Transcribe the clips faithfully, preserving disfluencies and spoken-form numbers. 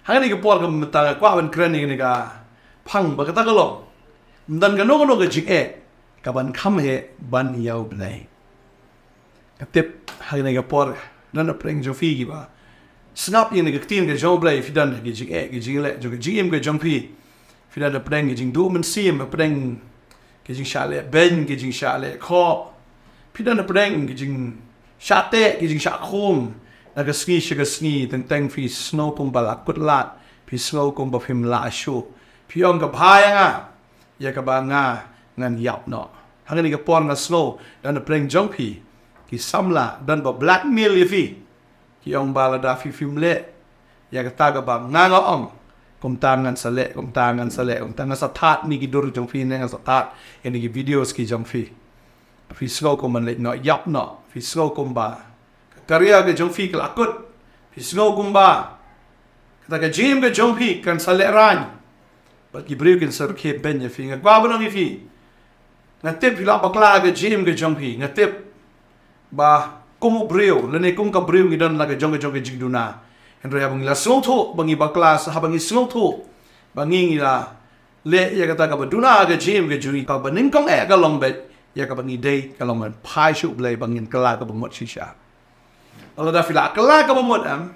Hangne ka por ka mynta nga kwah ban kren ïa kane ka phang ba kata ka long, ym don kano kano ka jingeh ka ban kham heh ban ïa U Blei. Nga tip hangne ka por don na pdeng jong phi kiba sngap ïa kane ka ktien ka jong U Blei, phi don ha ki jingeh ki jingleh jong ka jingim ka jong phi. Phi don na pdeng ki jingduh mynsiem, na pdeng ki jingshah leh beiñ, ki jingshah leh khoh. Phi don na pdeng ki jingshah teh, ki jingshah khum. Na ka sngi sha ka sngi teng teng phi sngew kumba la kut lad, phi sngew kumba phim lah shuh. Phi ong, ka bha ïa nga ïa kaba nga ngan ïap noh. Hangne ka por nga sngew don na pdeng jong phi ki samla don ba blackmail ïa phi. Ki ong ba lada phi phim leh ïa kata kaba nga nga ong, kumta ngan sa leh, kumta ngan sa leh, kumta ngan sa thad ïa ki dur jong phi, ne ngan sa thad ïa ki videos ki jong phi. Phi sngew kumba leh noh, ïap noh. Phi sngew kumba ka career ka jong phi ka la kut. Phi sngew kumba kata ka jingim ka jong phi kan sa lehraiñ. Bad ki briew kin sa rkhie beiñ ïa phi. Nga kwah ban ong ïa phi, nga tip phi la bakla ka jingim ka jong phi. Nga tip ba kum u briew lane kum ka briew ngi don la ka jong ka jong ka jingduna. Hynrei haba ngi la sngewthuh ba ngi bakla, sa haba ngi sngewthuh ba ngi ngi la leh ïa kata kaba duna ka jingim ka jong ngi, kaba nyngkong eh ka long beit ïa kaba ngi dei ka long ban phai sha U Blei ba ngin kylla kaba mut shisha. Lada phi la kylla kaba mut, em,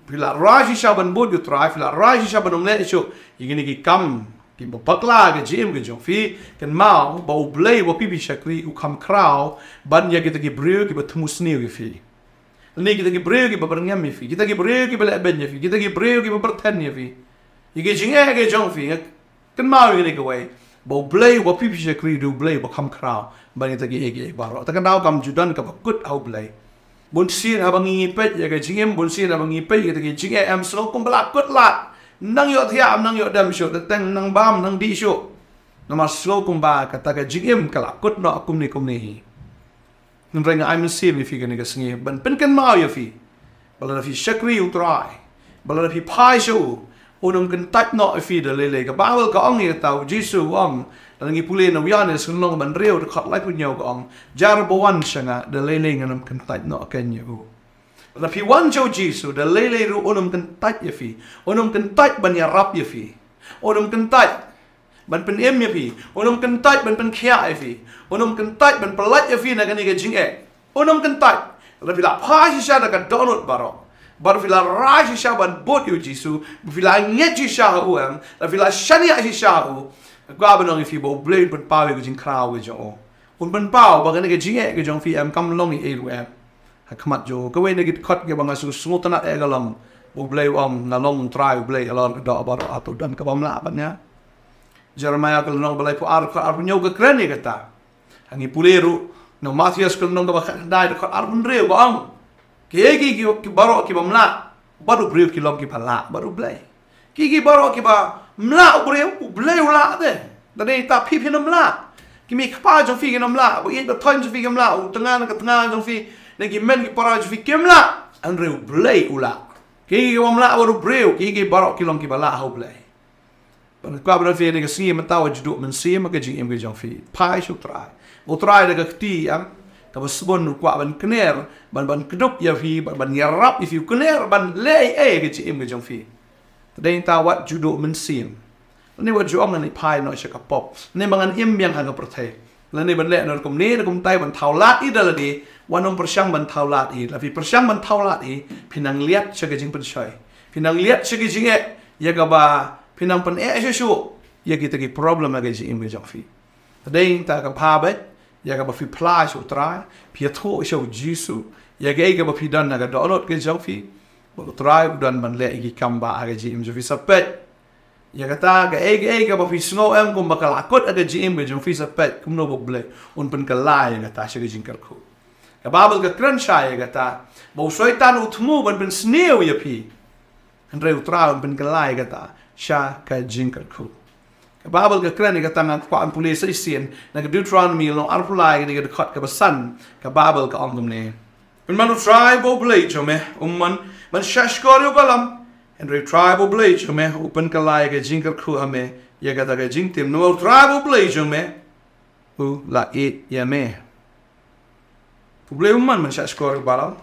phi la rai shisha ban bud ïa U Trai, phi la rai shisha ban ym leh shuh ïa kine ki kam kiba bakla ka jingim ka jong phi, kynmaw ba U Blei uba phi phi shakri u kham khraw ban ïa kita ki briew kiba thmu sniew ïa phi. Lane kita ki briew kiba byrngem ïa phi, kita ki briew kiba leh beiñ ïa phi, kita ki briew kiba pyrthen ïa phi. Ïa ki jingeh ka jong phi, nga kynmaw ïa kane kawei, ba U Blei uba phi phi shakri u dei U Blei uba kham khraw ban ïa kita kiei kiei baroh. Te ka daw kam ju don kaba kut ha U Blei. Bunsien haba ngi ngi peit ïa ka jingim, bunsien haba ngi peit ïa kita ki jingeh, em, sngew kumba la kut lad. Nang ïoh thiah, nang ïoh dem shuh, te teng nang bam, nang dih shuh. Namar sngew kumba kata ka jingim ka la kut noh kumne kumne hi. Hynrei nga ai mynsiem ïa phi kane ka sngi ban pynkynmaw ïa phi ba lada phi shakri U Trai, ba lada phi phai sha u, un ym kyntait noh ïa phi da lei lei. Ka Baibl ka ong ïa kata, U Jisu u ong, lada ngi pule na u Ïoannis ka lynnong ba hynriew dkhot laiphew hynñiew ka ong, jar ba wan sha nga da lei lei ngan ym kyntait noh kein ïa u. Lada phi wan sha U Jisu da lei lei ruh un ym kyntait ïa phi, un ym kyntait ban ïarap ïa phi, un ym kyntait ban pynim ïa phi, un ym kyntait ban pynkhiah ïa phi, un ym kyntait ban pyllait ïa phi na kane ka jingeh. Un ym kyntait. Lada phi la phai shisha da ka dohnud baroh, bad phi la rai shisha ban bud ïa U Jisu, phi la ngeit shisha ha u, em, lada phi la shaniah shisha ha u, nga kwah ban ong ïa phi ba U Blei un pynpaw ïa ka jingkhraw ka jong u. Un pynpaw ba kane ka jingeh ka jong phi, em, kam long ei ei ruh, em, ha khmat jong u. Kawei na ki dkhot kiba nga sngew sngewtynnat eh ka long ba U Blei u ong, nga long U Trai U Blei halor ka doh baroh, hato don kaba ym lah ban ïa. Jeremaïah ka lynnong ba laiphew ar dkhot arphew hynñiew ka kren ïa kata. Ha ngi pule ruh na u Mathaios ka lynnong kaba khatkhyndai dkhot arphew hynriew ka ong, kiei kiei ki, ki baroh kiba ym lah bad u briew ki long kiba lah bad U Blei. Kiei kiei baroh kiba ym lah u briew, U Blei u lah te. Lada ita phi phin ym lah, ki mei ki kpa jong phi kin ym lah, ba ïeit ba thoiñ jong phi kim lah, u tnga na ka tnga jong phi, na ki hynmen ki para jong phi kim lah, hynrei U Blei u lah. Kiei kiei kiba ym lah bad u briew, kiei kiei baroh ki long kiba lah ha U Blei. Bad nga kwah ban ong ïa phi kane ka sngi mynta, wat ju duh mynsiem ha ka jingim ka jong phi. Phai sha U Trai. U Trai da ka kti, em, kaba sbun u kwah ban kner, ban, ban kdup ïa phi, ban, ban ïarap ïa phi, u kner ban leh ei ei ha ka jingim ka jong phi. Te dei nangta wat ju duh mynsiem. Lane wat ju ong ngan phai noh sha ka pop, lane ba ngan im biang ha ka pyrthei. Lane ban leh na rukom ne na kumta ban thaw lad ïa da lade. Wat nym pyrshang ban thaw lad ïa. Lada phi pyrshang ban thaw lad ïa, phin nang liat sha ka jingpynshoi, phin nang liat sha ka jingeh, ïa kaba phin nang pyneh shuh shuh ïa kita ki problem ha ka jingim ka jong phi. Te dei nangta ka bha beit ïa kaba phi phla sha U Trai, phi ïathuh sha U Jisu ïa kaei kaba phi don ha ka dohnud ka jong phi, bad U Trai u don ban leh ïa ki kam ba ha ka jingim jong phi. Sa peit ïa kata, kaei kaei kaba phi sngew, em, kumba ka la kut ha ka jingim ka jong phi, sa peit kumno ba U Blei un pynkylla ïa kata sha ka jingkyrkhu. Ka Baibl ka kren shai ïa kata, ba u Soitan u thmu ban pynsniew ïa phi, hynrei U Trai un pynkylla ïa kata sha ka jingkyrkhu. Ka Baibl ka kren ïa kata, nga kwah ban pule sa shisien na ka Deuteronomi lynnong arphew lai, kane ka dkhot kaba san, ka Baibl ka ong kumne: Pynban U Trai uba U Blei jong me um mon ban shahshkor ïa u Balaam, hynrei U Trai uba U Blei jong me u pynkylla ïa ka jingkyrkhu ha me ïa kata ka jingtim, namar U Trai uba U Blei jong me u la ïeit ïa me. U Blei um mon ban shahshkor ïa u Balaam.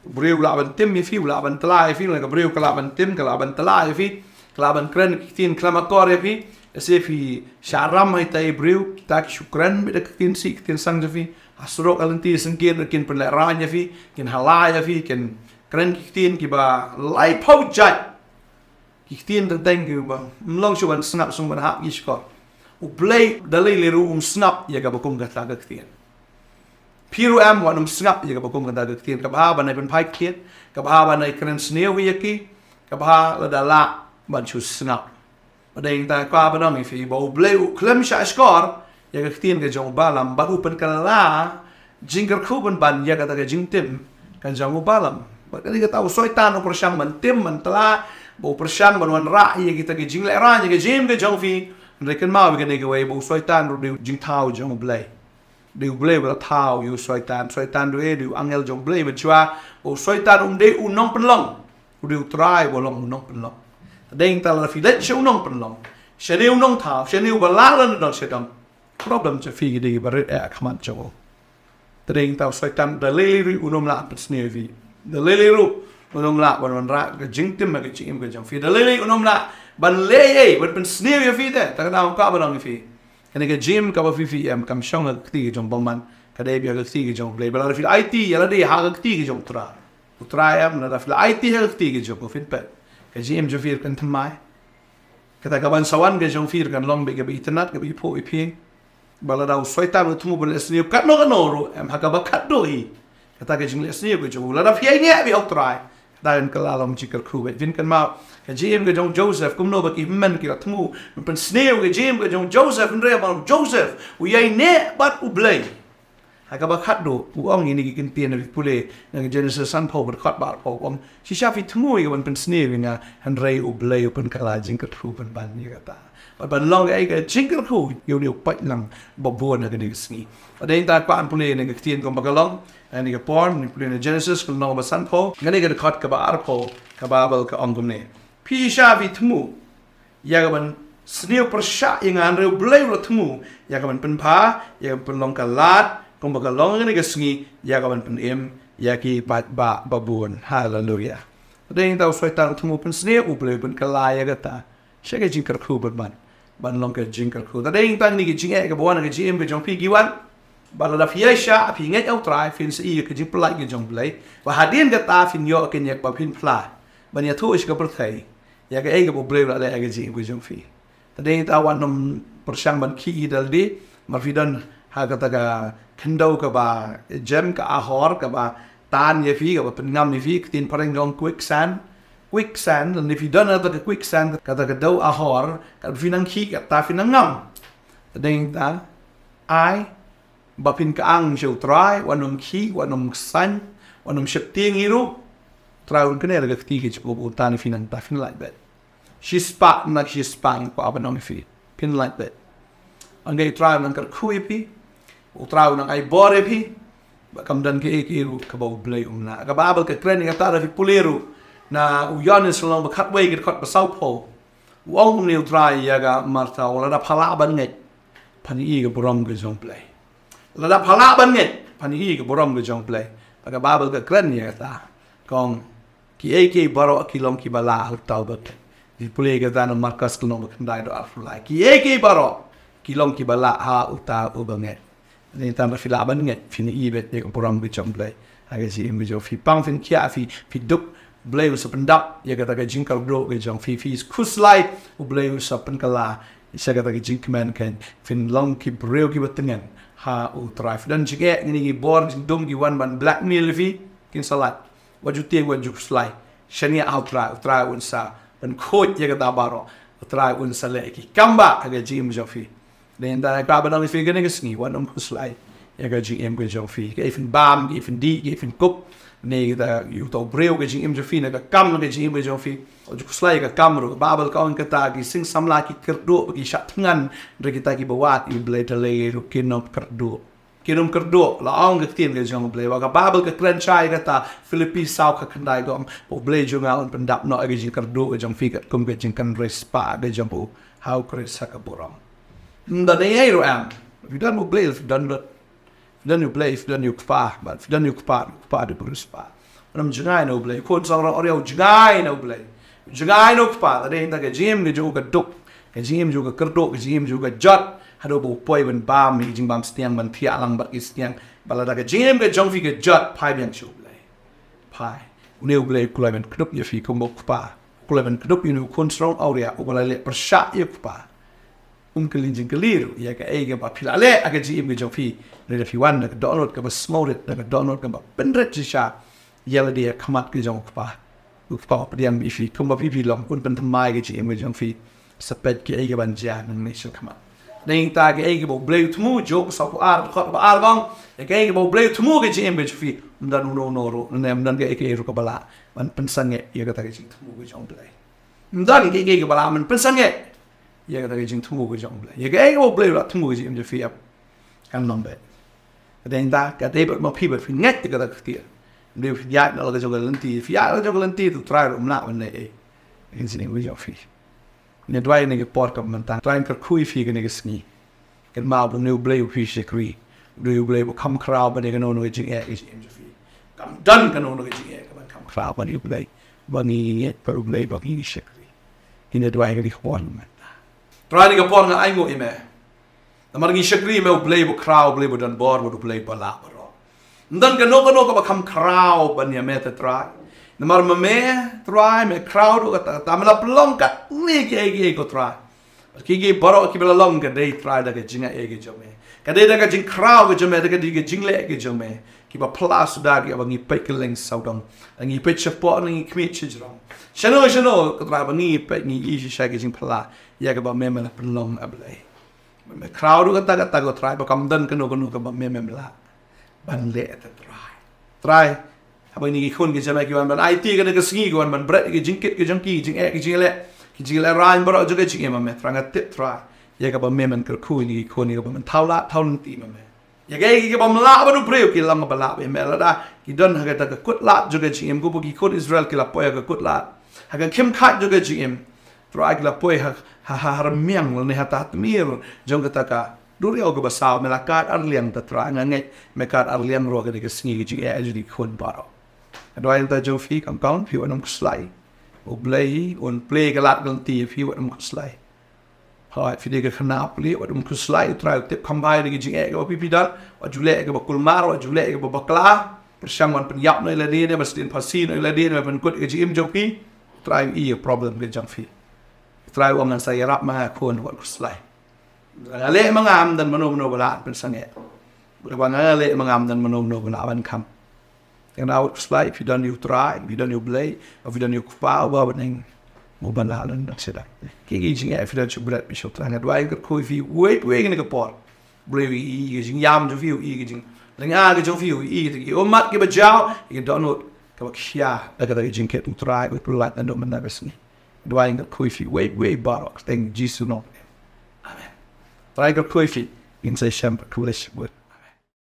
U briew u lah ban tim ïa phi, u lah ban tla ïa phi, lane ka briew ka lah ban tim, ka lah ban tla ïa phi, ka lah ban kren ki ktien khlem akor ïa phi. Lehse phi shah ram ha ita i briew, kita ki shu kren beit da ki ktien sih, ki ktien sang jong phi. Ha surok ha lynti syngkien kin pynlehraiñ ïa phi, kin hala ïa phi, kin kren ki ktien kiba laiphew jait. Ki ktien teng teng kiba ym long shuh ban sngap, sngap ban hap ïa shkor. U Blei da lei lei ruh um sngap ïa kaba kum kata ka ktien. Phi ruh em wat nym sngap ïa kaba kum kata ka ktien, kaba ha ban ai pynphai ktien, kaba ha ban ai kren sniew ïa ki, kaba ha lada lah ban shu sngap. Ba dei ta ka ba nang ïa phi ba U Blei u khlem shah shkor ïa ka ktien ka jong u Balaam, bad u pynkylla jingkyrkhu ban ban ïa kata ka jingtim ka jong u Balaam. Bad kane kata u Soitan u pyrshang ban tim ban tla, ba u pyrshang ban wanrah ïa kita ki jinglehraiñ ïa ka jingim ka jong phi. Hynrei kynmaw ïa kane kawei, ba u Soitan ruh dei u jingthaw jong U Blei. Dei U Blei ba la thaw ïa u Soitan. Soitan ruh dei u angel jong U Blei mynshuwa. Ba u Soitan um dei u nongpynlong, u dei U Trai ba long u nongpynlong. Te dei ta lada phi leit sha u nongpynlong, shane u nongthaw, shane uba lah lane don sha don, problem jong phi ki dei ba rit eh ha khmat jong u. Te dei ta u Soitan da lei lei ruh un ym lah pynsniew ïa phi. Da lei lei ruh un ym lah ban wanrah ka jingtim ka jingim ka jong phi. Da lei lei un ym lah ban leh ei ban pynsniew ïa phi te. Te kane ka ba nang ïa phi. Kane ka jingim kaba phi phi em kam shong ha ka kti ka jong bymman, ka dei beit ha ka kti ka jong U Blei. Ba lada phi la aiti ïa lade ha ka kti ka jong U Trai, U Trai em, lada phi la aiti ha ka kti ka jong u, phin peit ka jingim jong phi kan thymmai. Kata ka ban sa wan ka jong phi kan long beit kaba itynnad, kaba iphuh iphieng. Ba lada u Soitan u thmu ban leh sniew katno katno ruh em, ha kaba khatduh hi kata ka jingleh sniew ka jong u, lada phi ïaineh beit ha U Trai, kata kan kylla long jingkyrkhu beit. Phin kynmaw ka jingim ka jong u Joseph, kumno ba ki hynmen ki la thmu ban pynsniew ka jingim ka jong u Joseph, hynrei ba u Joseph u ïaineh bad U Blei. Ha kaba khatduh u ong ïa kine ki ktien, phi pule na ka Genesis sanphew bad khatphra, u ong, shisha phi thmu ïa ka ban pynsniew ïa nga, hynrei U Blei u pynkylla jingkyrkhu ban ban ïa kata. Bad ban long ïa ka jingkyrkhu ïa une u paid lang ba bun ha kane ka sngi. Bad dei ta kwah pule na ka ktien kumba ka long ha kane ka por, pule na Genesis ka lynnong ba sanphew, kane ka dkhot kaba arphew, ka Baibl ka ong kumne: Phi shisha phi thmu ïa ka ban sniew pyrshah ïa nga, hynrei U Blei u la thmu ïa ka ban pynbha, ïa ka ban pynlong ka lad kumba ka long ha kane ka sngi, ïa ka ban pynim ïa ki paidbah ba bun. Haleluya. Te dei ta u Soitan u thmu pynsniew, U Blei u pynkylla ïa kata. Sha ka jingkyrkhu ban ban, ban long ka jingkyrkhu. Te dei ta kine ki jingeh kaba wan ha ka jingim ka jong phi ki wan. Ba lada phi ïaishah, phi ngeit ha U Trai, phin sa ïoh ïa ka jingpyllait ka jong U Blei. Ba hadien kata phin ïoh ka ïa kaba phin phla ban ïathuh sha ka pyrthei ïa kaei kaba U Blei u la leh ha ka jingim ka jong phi. Te dei ta wat nym pyrshang ban khih da lade, namar phi don ha kata ka khyndew kaba jem, ka ahor kaba tan ïa phi, kaba pynngam ïa phi, ka ktien phareng ka ong quicksand. Quicksand, lane phi don ha kata ka quicksand, kata ka dew ahor, kata phi nang khih, kata phi nang ngam. Te dei ta ai ba phin kyang sha U Trai, wat nym khih, wat nym ksain, wat nym sheptieng hi ruh. U Trai un kynnoh ïa ka kti ka jong u, ba uta ne phin nang, ta phin lait beit. Shispah na shispah ngi kwah ban ong ïa phi, phin lait beit. Hynrei U Trai u nang kyrkhu ïa phi, U Trai u nang ai bor ïa phi. Ba kam don kaei kaei ruh kaba U Blei um lah. Ka Baibl ka kren ïa kata, lada phi pule ruh na u Ïoannis lynnong ba khatwei, ka dkhot ba sawphew. U ong kumne U Trai ïa ka Martha, u ong, lada pha lah ban ngeit, phan ïohi ïa ka burom ka jong U Blei. Lada pha lah ban ngeit, phan ïohi ïa ka burom ka jong U Blei. Bad ka Baibl ka kren ïa kata, ka ong, kiei kiei baroh ki long kiba lah ha uta uba ngeit. Phi pule ïa kata na Markos lynnong ba khyndai, dkhot arphew lai. Kiei kiei baroh ki long kiba lah ha uta uba ngeit. Te dei ta ba phi lah ban ngeit, phin ïohi beit ïa ka burom ka jong U Blei ha ka jingim ka jong phi. Pang phin khiah, phi, phi duk, U Blei u sa pyndap ïa kata ka jingkyrduh ka jong phi. Phi khuslai, U Blei u sa pynkylla sha kata ka jingkmen, kan phin long ki briew kiba tngen ha U Trai. Phi don jingeh, kine ki bor jingdum ki wan ban blackmail ïa phi, kin sa lait. Wat ju tieng, wat ju khuslai. Shaniah ha U Trai, U Trai un sa pynkhuid ïa kata baroh. U Trai un sa leh ki kam ba ha ka jingim jong phi. Te dei ta kwah ban ong ïa phi kane ka sngi, wat nym khuslai ïa ka jingim ka jong phi. Kaei phin bam, kaei phin dih, kaei phin kup, ne kata ïa uta u briew ka jingim jong phi, ne ka kam ka jingim ka jong phi. Wat ju khuslai ïa ka kam ruh. Ka Baibl ka ong kata, ki sing samla ki kyrduh bad ki shah thngan, hynrei kita kiba wad ïa U Blei te lei ruh kin ym kyrduh. Kin ym kyrduh, la ong ka ktien ka jong U Blei. Bad ka Baibl ka kren shai ïa kata, Philippi saw, ka khyndai, ka ong, U Blei jong nga un pyndap noh ïa ka jingkyrduh ka jong phi katkum ka jingkynriahspah ka jong u ha U Khrist ha ka burom. Ym don ei ei ruh em. Phi don U Blei, phi don lut. Phi don U Blei, phi don U Kpa, bad phi don U Kpa, U Kpa u riahspah. Ym jngai na U Blei. U khun shnong Awria u jngai na U Blei. U jngai na U Kpa. Te dei nangta ka jingim ka jong u ka duk, ka jingim jong u ka kyrduh, ka jingim jong u ka jot. Haduh ba u poi ban bam ïa ki jingbam stiang, ban thiah lang bad ki stiang. Bad lada ka jingim ka jong phi ka jot, phai biang sha U Blei. Phai. Une U Blei u kloi ban kdup ïa phi kum U Kpa. U kloi ban kdup ïa une u khun shnong Awria uba la leh pyrshah ïa U Kpa. Um kylli jingkylli ruh ïa kaei kaba phi la leh ha ka jingim ka jong phi. Lada phi wan da ka dohnud kaba sngewrit, da ka dohnud kaba pynrit shisha ïa lade ha khmat ka jong U Kpa. U Kpa u pdiang ïa phi, kumba phi phi long, un pynthymmai ka jingim ka jong phi. Sa peit kaei kaban jia nangne sha khmat. Nangta kaei kaba U Blei u thmu, Job saphew ar, dkhot ba ar, ba ong, ïa kaei kaba U Blei u thmu ha ka jingim ka jong phi. Ym don uno uno ruh, ne ym don kaei kaei ruh kaba lah ban pynsangeh ïa kata ka jingthmu ka jong U Blei. Ym don kaei kaei kaba lah ban pynsangeh ïa kata ka jingthmu ka jong U Blei. Ïa kaei kaba U Blei u la thmu ka jingim jong phi, ïap, kan long beit. Ka dei nangta, ka dei bad ma phi ba phin ngeit ïa kata ka ktien. Ym dei ba phin ïaid na la ka jong ka lynti, phi ïaid na la ka jong ka lynti te U Trai ruh um lah ban leh ei ha ka jingim ka jong phi. Nga duwai kane ka por kaba mynta, Trai un kyrkhu ïa phi kane ka sngi. Kynmaw ba une U Blei uba phi shakri, une U Blei uba kham khraw ban ïa kano kano ka jingeh ka jingim jong phi. Kam don kano kano ka jingeh kaban kham khraw ban ïa U Blei. Ba ngi ngeit bad U Blei ba ngi shakri. Nga duwai kane ka por mynta, Trai, kane ka por nga ainguh ïa me. Namar ngi shakri ïa me, U Blei uba khraw, U Blei uba don bor, U Blei uba lah baroh. Ym don kano kano kaba kham khraw ban ïa me te Trai. Namar ma me Trai me khraw haduh katta katta, me la pynlong katne kiei kiei ko Trai. Bad kiei kiei baroh kiba la long ka dei Trai da ka jingaiei ka jong me. Ka dei da ka jingkhraw ka jong me, da ka dei ka jingleh ka jong me. Kiba phylla suda kiba ngi peit kylleng sawdong, ngi peit shapoh, ngi khmih shajrong. Shano shano ko Trai ba ngi peit ngi ïohi shisha ka jingphylla ïa kaba me me la pynlong, A Blei. Me khraw haduh katta katta ko Trai, ba kam don kano kano kaba me mem lah ban leh te Trai. Trai, haba kine ki khun ki jong me ki wan ban aiti kane ka sngi, ki wan ban bret ïa ki jingkit ki jong ki, ki jingeh ki jingleh, ki jinglehraiñ baroh jong ka jingim, ma me Trai, nga tip Trai, ïa kaba me men kyrkhu ïa kine ki khun, ïa kaba men thaw lad thaw lynti, ma me. Ïa kaei kaei kaba ym lah bad u briew ki long kaba lah bad me. Lada ki don ha kata ka kutlad jong ka jingim, kumba ki khun Israel ki la poi ha ka kutlad, ha ka khim khat jong ka jingim, Trai, ki la poi ha, ha, ha rmiang lane ha ta tmir jong kata ka duriaw kaba saw. Me la kad arliang te Trai, nga ngeit me kad arliang ruh kane ka sngi ka jingeh jong ki khun baroh. Nga duwai nangta jong phi, kam count, phi wat nym khuslai. U Blei un plie ka lad ka lynti ïa phi, wat nym khuslai. Hooid, phi dei ka khynnah pule, wat nym khuslai, Trai u tip kham bha ïa ki jingeh kiba phi phi don, wat ju leh ïa kaba kulmar, wat ju leh ïa kaba bakla. Pyrshang wan pynïap noh ïa lade ne ban sdien phasi noh ïa lade ne ban pynkut ïa ka jingim jong phi. Trai u i ïa ka problem ka jong phi. Trai u ong ngan sa ïarap ma nga, khun, wat khuslai. Nga leh ma nga, ym don mano mano ba lah pynsangeh. Ba nga leh ma nga, ym don mano mano ba lah ban kham. Te nga wat khuslai, phi don ïa u Trai, phi don ïa u Blei, phi don ïa u Kpa uba ha bneng, uban lah leh noh shisha. Ki, ki jingeh phi don sha u bret, phi sha u Trai. Nga duwai kyrkhu ïa phi uwei pa uwei kane ka por. Blei u i ka jingïam jong phi, u i ka jinglynga ka jong phi, u i ki ummat kiba jaw, ki dohnud kaba khia da kata ka jingkit u Trai, u Trai naduh mynta ka sngi. Duwai kyrkhu ïa phi uwei uwei baroh, ha kyrteng Jisu nong. Amen. Trai kyrkhu ïa phi. Ngin sa ïashem bad khublei shibun.